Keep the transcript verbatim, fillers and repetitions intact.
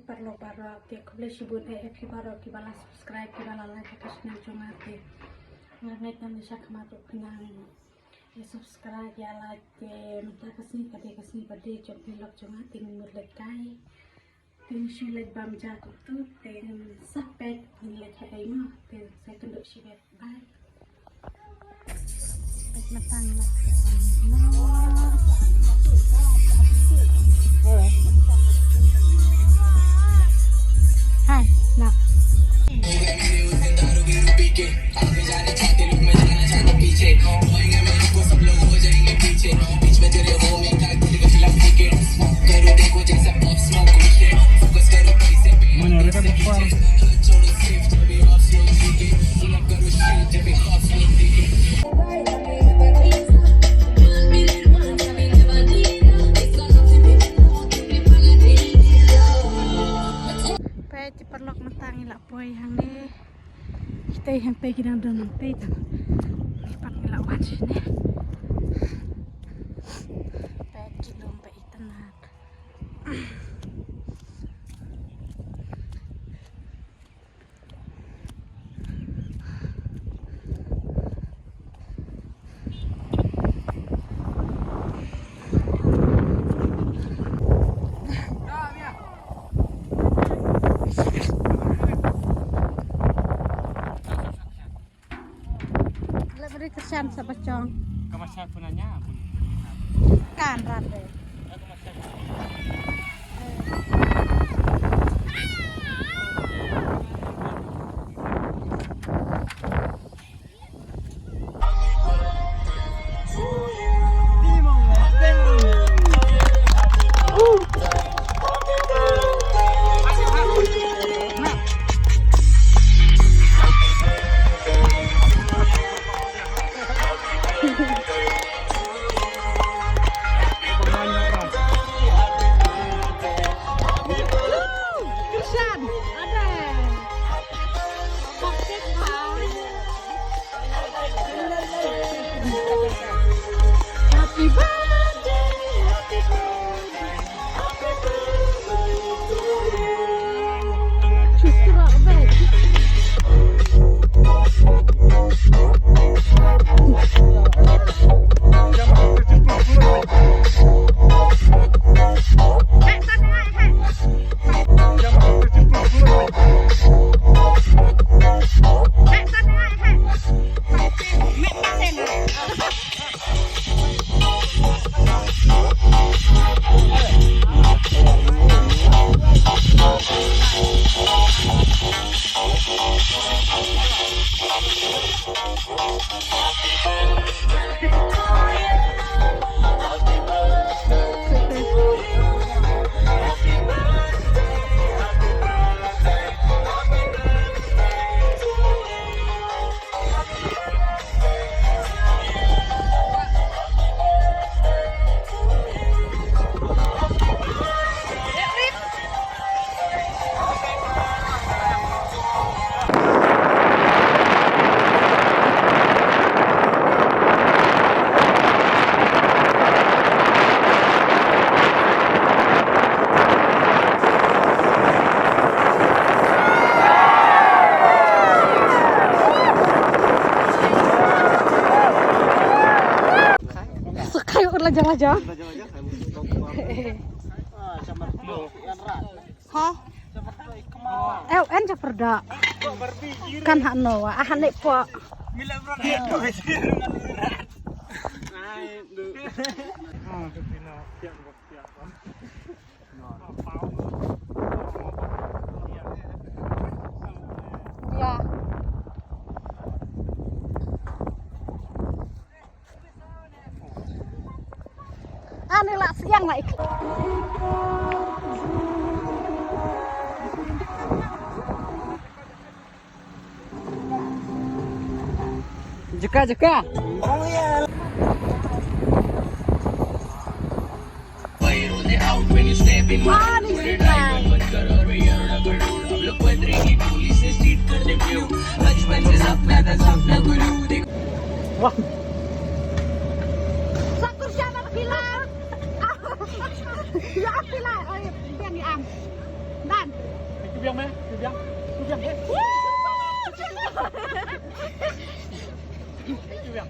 Paralok baroh, te khublei shibun ïa phi baroh kiba la subscribe, kiba la like ïa ka channel jong nga. Te nga ngeit ngam ïa shah khmat ruh phi nang ïa subscribe, ïa like. Te mynta ka sngi ka dei ka sngi birthday jong phi lok jong nga, te ngin mut leit kai. Te ngin shu leit bam ja kumtu, te ngin sa peit ngin leit haei mo, te sa kynduh shibit. Bye. Peit matang lah. Hai, nak. Mana ada kan kuar. Peit ki paralok, mynta ngi la poi hangne. Kita hangtei ki dang don hangtei tang. Ngi pat ngi la wan shane. Peit ki lum ba itynnad. Lep ri kyrshan sa ba chong. Ka masa pun anya pun. Kan rat de. Ka masa. Sa khayu ur la jong la jong. Ha? Eh, en ja perda. Kan ha no, ah, ne po. Ya. Ani la siang la ik. Jaka, jaka. Wah. Sakur siapa bilang? Ya, bilang. Oh, iya, bilang, ya, am. Dan. Biang me, biang. Biang he. Biang.